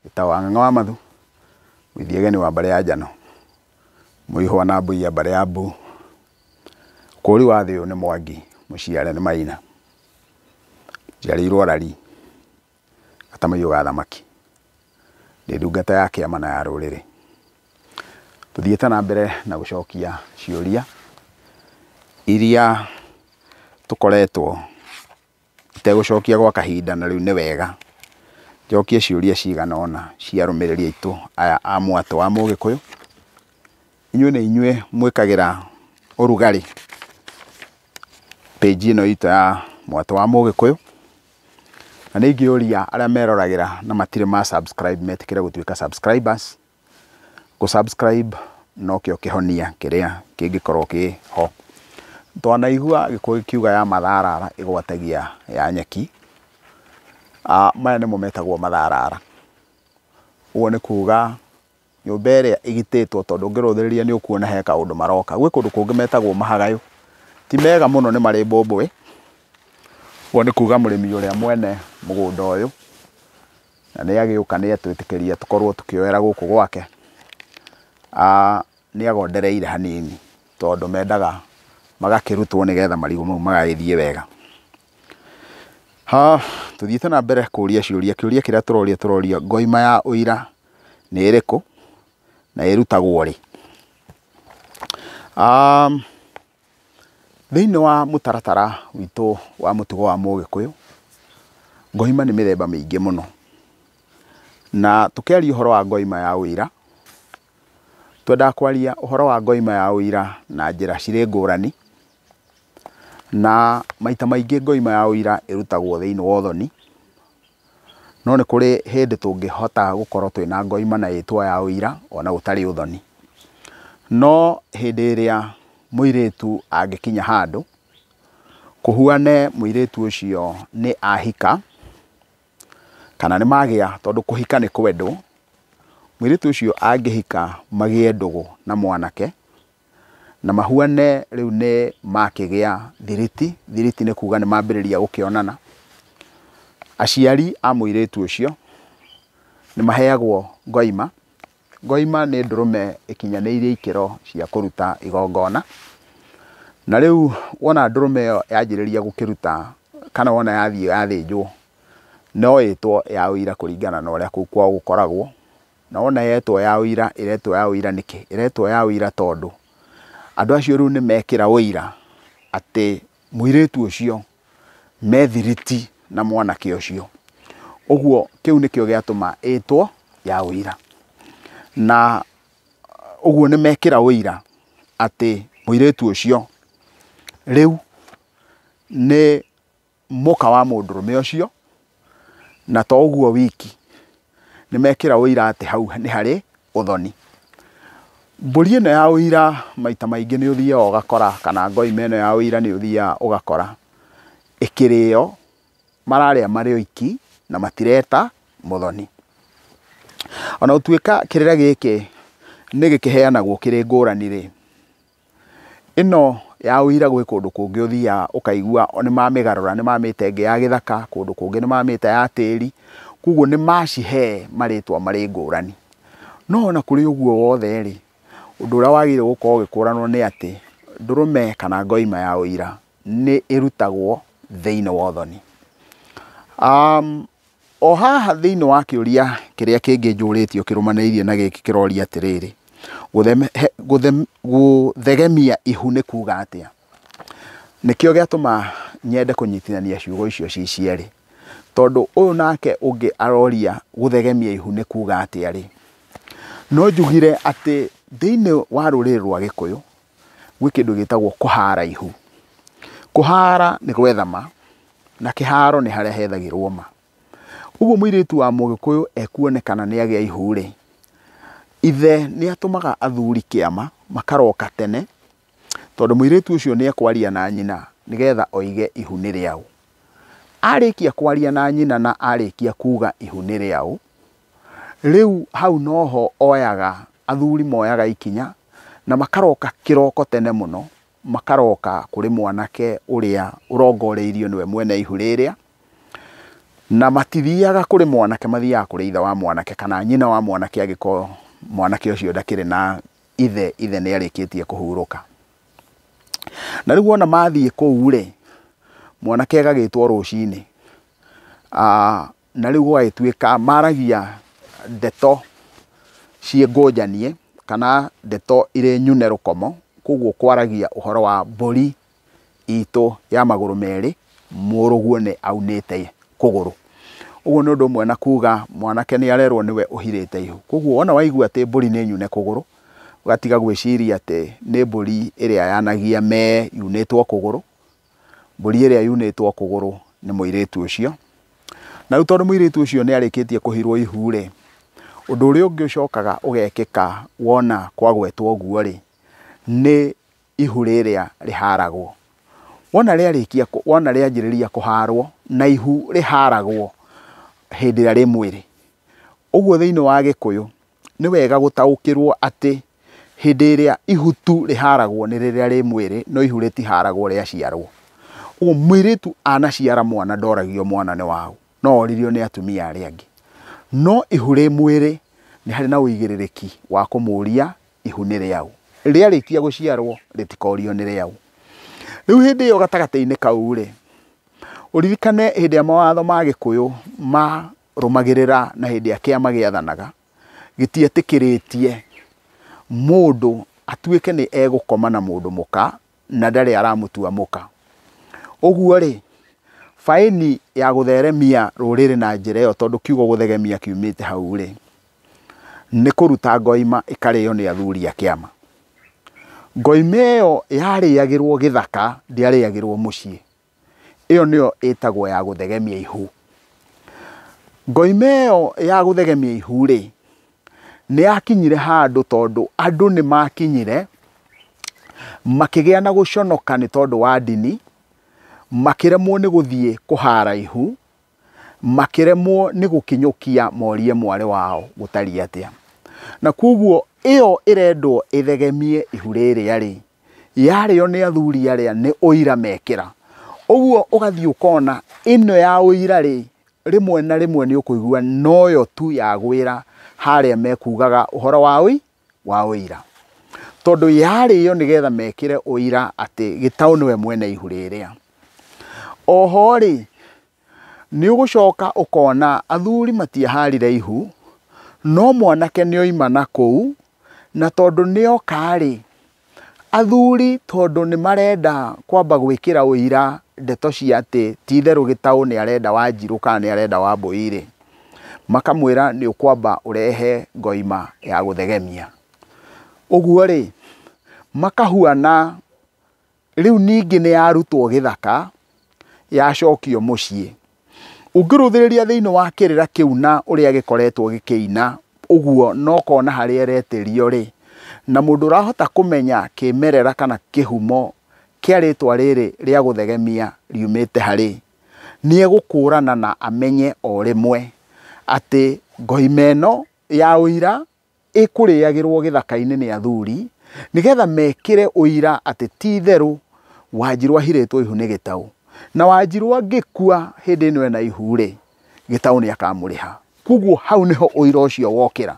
Njĩtagwo Wang'ang'a wa Mathu, mũithiageni wa mbarĩ ya Njano, mũihwa na mbui ya mbarĩ ya Mbu. Ũkũũri wa thĩ ũyũ nĩ Mwangi, mũciare nĩ Maina. Njiarĩirwo Rari, Gatamaiyũ ga thamaki. Ndĩ ndungata ya kĩama na ya rũrĩrĩ. Tũthiĩte na mbere na gũcokia ciũria iria tũkoretwo itegũcokia gwa kahinda na rĩu nĩ wega njokie ciũria cigana ũna cia arũmĩrĩri aitũ aya a mwatũ wa Mũgĩkũyũ. Inyuĩ nĩ inyuĩ mwĩkagĩra ũrugarĩ page ĩno itũ ya mwatũ wa Mũgĩkũyũ. Na nĩ ingĩũria arĩa meroragĩra na matirĩ ma subscribe metĩkĩre gũtuĩka subscribers. Gũ subscribe nokĩo kĩhonia kĩrĩa kĩngĩkorwo kĩ ho. Twanaigua Gĩkũyũ gĩkiuga ya matharara ĩgwatagia ya nyeki. Maya nĩmo metagwo matharara. Ũguo nĩ kuga nyũmba ĩrĩa ĩgitĩtwo tondũ ũngĩrũthĩrĩria nĩ ũkuona he kaũndũ maroka. Gwĩ kũndũ kũngĩ metagwo mahagayũ. Ti mega mũno nĩ marĩ mbũmbũĩ. Ũguo nĩ kuga mũrĩmi ũrĩa mwene mũgũnda ũyũ na nĩ agĩũka nĩ etwĩtĩkĩria tũkorwo tũkĩoera gũkũ gwake, nĩ agondereire hanini tondũ mendaga magakĩrutwo nĩgetha marigũ mau magagĩthiĩ wega. Tũthiĩte na mbere kũria ciũria. Kĩũria kĩrĩa tũroria tũroria ngoima ya ũira nĩ ĩrĩkũ na ĩrutagwo rĩ? Thĩinĩ wa mũtaratara witũ wa mũtugo wa Mũgĩkũyũ, ngoima nĩ mĩthemba mĩingĩ mũno. Na tũkĩaria ũhoro wa ngoima ya ũira, twendaga kwaria ũhoro wa ngoima ya ũira na njĩra cirĩ ngũrani. Na maita maingĩ ngoima ya ũira ĩrutagwo thĩinĩ wa ũthoni, no nĩ kũrĩ hĩndĩ tũngĩhota gũkorwo twĩna ngoima na ĩtwo ya ũira ona gũtarĩ ũthoni. No hĩndĩ ĩrĩa mũirĩtu angĩkinya handũ, kũhuane mũirĩtu ũcio nĩ ahika, kana nĩ magĩa, tondũ kũhika nĩ kwendwo, mũirĩtu ũcio angĩhika magĩe ndũgũ na mwanake, na mahuane rĩu nĩ makĩgĩa thiriti, thiriti nĩ kuga nĩ mambĩrĩria gũkĩonana. Aciari a mũirĩtu ũcio nĩ maheagwo ngoima. Ngoima nĩ ndũrũme ĩkinyanĩirie ikĩro cia kũruta igongona. Na rĩu wona ndũrũme ĩyo yanjĩrĩria gũkĩruta kana wona yathiĩ yathĩnjwo, no ĩtwo ya ũira kũringana na ũrĩa kũu kwao gũkoragwo. Na wona yetwo ya ũira, ĩretwo ya ũira nĩkĩ? Ĩretwo ya ũira tondũ andũ acio rĩu nĩ mekĩra ũira atĩ mũirĩtu ũcio me thiriti na mwanake ũcio. Ũguo kĩu nĩkĩo gĩatũma ĩtwo ya ũira. Na ũguo nĩ mekĩra ũira atĩ mũirĩtu ũcio rĩu nĩ mũka wa mũndũrũme ũcio, na to ũguo wiki nĩ mekĩra ũira atĩ hau nĩ harĩ ũthoni. Mbũri ĩno ya ũira maita maingĩ nĩ ũthiaga ũgakora, kana ngoima ĩno ya ũira nĩ ũthiaga ũgakora ĩkĩrĩo, mararĩa marĩ oiki na matireta mũthoni. Ona gũtuĩka kĩrĩra gĩkĩ nĩ gĩkĩheanagwo kĩrĩ ngũrani rĩ, ĩno ya ũira gwĩ kũndũ kũngĩ ũthiaga ũkaigua nĩ mamĩgarũra, nĩ mamĩte ĩngĩ ya gĩthaka, kũndũ kũngĩ nĩ mamĩte ya tĩri, koguo nĩ macihe marĩtwa marĩ ngũrani. No ona kũrĩ ũguo wothe rĩ, ũndũ ũrĩa wagĩrĩire gũkorwo ũgĩkũranwo nĩ atĩ ndũrũme kana ngoima ya ũira nĩ ĩrutagwo thĩinĩ wa ũthoni. O haha thĩinĩ wa kĩũria kĩrĩa kĩngĩ njũrĩtio kĩrũmanĩrĩirie na gĩkĩ kĩroria atĩrĩrĩ, gũthegemia ihu nĩ kuga atĩa? Nĩkĩo gĩatũma nyende kũnyitithania ciugo icio ci cierĩ, tondũ ũyũ nake ũngĩ aroria gũthegemia ihu nĩ kuga atĩa rĩ, no njugire atĩ thĩinĩ wa rũrĩrĩ rwa Gĩkũyũ gwĩ kĩndũ gĩtagwo kũhara ihu. Kũhara nĩ gwetha ma, na kĩharo nĩ harĩa hethagĩrwo ma. Ũguo mũirĩtu wa Mũgĩkũyũ ekuonekana nĩ agĩa ihu rĩ, ithe nĩ atũmaga athuri kĩama makaroka tene, tondũ mũirĩtu ũcio nĩ ekwaria na nyina nĩgetha oige ihu nĩ rĩaũ. Arĩkia kwaria na nyina na arĩkia kuga ihu nĩ rĩaũ, rĩu hau noho oyaga, athuri moyaga ikinya na makaroka kĩroko tene mũno, makaroka kũrĩ mwanake ũrĩa ũrongoreirio nĩwe mwene ihu rĩrĩa. Na matithiaga kũrĩ mwanake, mathiaga kũrĩ ithe wa mwanake kana nyina wa mwanake angĩkorwo mwanake ũcio ndakĩrĩ na ithe, ithe nĩ arĩkĩtie kũhurũka. Na rĩu wona mathiĩ kũu rĩ, mwanake agagĩtwo rũcinĩ, na rĩu gũgagĩtuĩka maragia ndeto ciĩ ngũnjanie kana ndeto irĩ nyune rũkomo, koguo kwaragia ũhoro wa mbũri itũ ya magũrũ merĩ, mũrũguo nĩ aunĩte kũgũrũ. Ũguo nĩ ũndũ ũmwe na kuga mwanake nĩ arerwo nĩwe ũhirĩte ihu. Koguo wona waigua atĩ mbũri nĩ nyune kũgũrũ, ũgatiga gwĩciria atĩ nĩ mbũri ĩrĩa yanagia mee yunĩtwo kũgũrũ. Mbũri ĩrĩa yunĩtwo kũgũrũ nĩ mũirĩtu ũcio. Na rĩu tondũ mũirĩtu ũcio nĩ arĩkĩtie kũhirwo ihu rĩ, ũndũ ũrĩa ũngĩ ũcokaga ũgekĩka wona kwagwetwo ũguo rĩ, nĩ ihu rĩrĩa rĩharagwo. Wona rĩarĩkia, wona rĩanjĩrĩria kũharwo, na ihu rĩharagwo hĩndĩ ĩrĩa rĩ mwĩrĩ. Ũguo thĩinĩ wa Gĩkũyũ nĩ wega gũtaũkĩrwo atĩ hĩndĩ ĩrĩa ihu tu rĩharagwo nĩ rĩrĩa rĩ mwĩrĩ, no ihu rĩtiharagwo rĩaciarwo. Ũguo mũirĩtu anaciara mwana ndoragio mwana nĩ waũ, no oririo nĩ atumia arĩa angĩ. No ihu rĩ mwĩrĩ nĩ harĩ na ũigĩrĩrĩki wa kũmũria ihu nĩ rĩaũ. Rĩarĩkia gũciarwo rĩtikorio nĩ rĩaũ. Rĩu hĩndĩ ĩyo gatagatĩ-inĩ kau rĩ, ũririkane hĩndĩ ya mawatho ma Gĩkũyũ marũmagĩrĩra na hĩndĩ ya kĩama gĩathanaga, gĩtietĩkĩrĩtie mũndũ atuĩke nĩ egũkoma na mũndũ mũka na ndarĩ aramũtua mũka. Ũguo rĩ, baĩni ya gũtheremia rũrĩrĩ na njĩra ĩyo, tondũ kiugo gũthegemia kiumĩte hau rĩ, nĩ kũruta ngoima ĩkarĩo nĩ athuri a kĩama. Ngoima ĩyo yarĩagĩrwo gĩthaka, ndĩarĩagĩrwo mũciĩ. Ĩyo nĩyo ĩtagwo ya gũthegemia ihu. Ngoima ĩyo ya gũthegemia ihu rĩ, nĩ yakinyire handũ tondũ andũ nĩ makinyire makĩgĩa na gũconoka nĩ tondũ wa ndini, makĩremwo nĩ gũthiĩ kũhara ihu, makĩremwo nĩ gũkinyũkia morie mwarĩ wao gũtariĩ atĩa. Na koguo ĩyo ĩrendwo ĩthegemie ihu rĩrĩa rĩ, yarĩo nĩ athuri arĩa nĩ ũira mekĩra. Ũguo ũgathiĩ ũkona ĩno ya ũira rĩ, rĩmwe na rĩmwe nĩ ũkũigua noyo tu yagwĩra harĩa mekugaga ũhoro wa ũira. Tondũ yarĩo nĩgetha mekĩre ũira atĩ Gĩtaũ nĩwe mwene ihu rĩrĩa. Oho rĩ, nĩ ũgũcoka ũkona athuri matiaharire ihu, no mwanake nĩ oima na kũu, na tondũ nĩ oka rĩ, athuri tondũ nĩ marenda kwamba gwĩkĩra ũira ndeto cia atĩ ti itherũ Gĩtaũ nĩ arenda Wanjirũ kana nĩ arenda Wambũi rĩ, makamwĩra nĩ ũkwamba ũrehe ngoima ya gũthegemia. Ũguo rĩ, makahuana rĩu ningĩ nĩ yarutwo gĩthaka, yacokio mũciĩ. Ũngĩrũthĩrĩria thĩinĩ wa kĩrĩra kĩu na ũrĩa gĩkoretwo gĩkĩina, ũguo no kona harĩa ĩretĩrio rĩ, na mũndũ ũrahota kũmenya kĩmerera kana kĩhumo kĩa rĩtwa rĩrĩ rĩa gũthegemia riumĩte harĩ, nĩ egũkũrana na amenye o rĩmwe atĩ ngoima ĩno ya ũira ĩkũrĩagĩrwo gĩthaka-inĩ nĩ athuri, nĩgetha mekĩre ũira atĩ ti itherũ Wanjirũ ahirĩtwo ihu nĩ Gĩtaũ. Na Wanjirũ angĩkua hĩndĩ ĩno ena ihu rĩ, Gĩtaũ nĩ akamũrĩha. Koguo hau nĩho ũira ũcio wokĩra.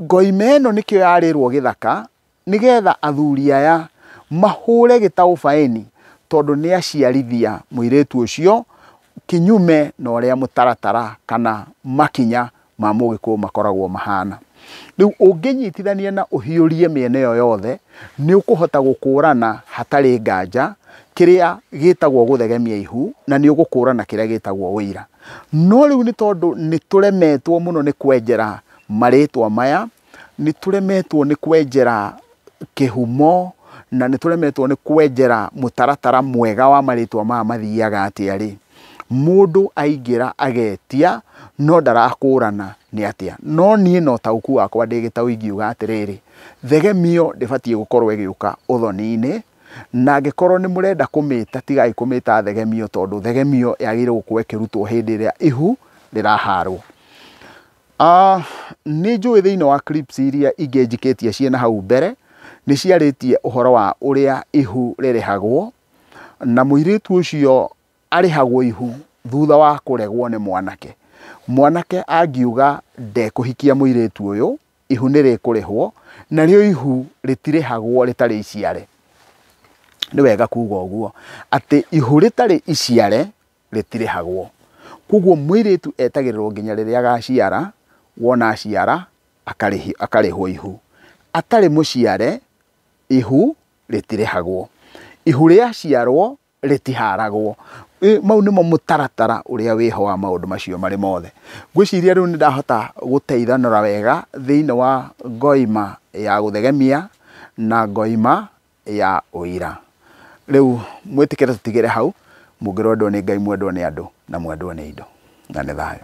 Ngoima ĩno nĩkĩo yarĩrwo gĩthaka, nĩgetha athuri aya mahũre Gĩtaũ baĩni, tondũ nĩ aciarithia mũirĩtu ũcio kinyume na ũrĩa mũtaratara kana makinya ma Mũgĩkũyũ makoragwo mahana. Rĩu ũngĩnyitithania na ũhiũrie mĩena ĩyo yothe, nĩ ũkũhota gũkũrana hatarĩ nganja kĩrĩa gĩtagwo gũthegemia ihu, na nĩ ũgũkũrana kĩrĩa gĩtagwo ũira. No rĩu nĩ tondũ nĩ tũremetwo mũno nĩ kwenjera marĩtwa maya, nĩ tũremetwo nĩ kwenjera kĩhumo, na nĩ tũremetwo nĩ kwenjera mũtaratara mwega wa marĩtwa maya mathiaga atĩa rĩ, mũndũ aingĩra agetia no ndarakũrana nĩ atĩa. No niĩ na ũtaũku wakwa ndĩ Gĩtaũ ingiuga atĩrĩrĩ, thegemio ndĩbatiĩ gũkorwo ĩgĩũka ũthoni-inĩ, na angĩkorwo nĩ mũrenda kũmĩta, tigai kũmĩta thegemio, tondũ thegemio yagĩrĩirwo gũkorwo ĩkĩrutwo hĩndĩ ĩrĩa ihu rĩraharwo. Nĩ njũĩ thĩinĩ wa clips iria ingĩ njikĩtie ciĩna hau mbere, nĩ ciarĩtie ũhoro wa ũrĩa ihu rĩrĩhagwo, na mũirĩtu ũcio arĩhagwo ihu thutha wa kũregwo nĩ mwanake. Mwanake angiuga ndekũhikia mũirĩtu ũyũ, ihu nĩ rĩkũrĩhwo, narĩo ihu rĩtirĩhagwo rĩtarĩ iciare. Nĩ wega kuga ũguo, atĩ ihu rĩtarĩ iciare rĩtirĩhagwo. Koguo mũirĩtu etagĩrĩrwo nginya rĩrĩa agaciara, wona aciara akarĩhwo ihu. Atarĩ mũciare, ihu rĩtirĩhagwo. Ihu rĩaciarwo rĩtiharagwo. Mau nĩmo mũtaratara ũrĩa wĩho wa maũndũ macio marĩ mothe. Ngwĩciria rĩu nĩ ndahota gũteithanũra wega thĩinĩ wa ngoima ya gũthegemia na ngoima ya ũira. Rĩu mwĩtĩkĩre tũtigĩre hau, mũngĩrwendwo nĩ Ngai mwendwo nĩ andũ na mwendwo nĩ indo. Na nĩ thayũ.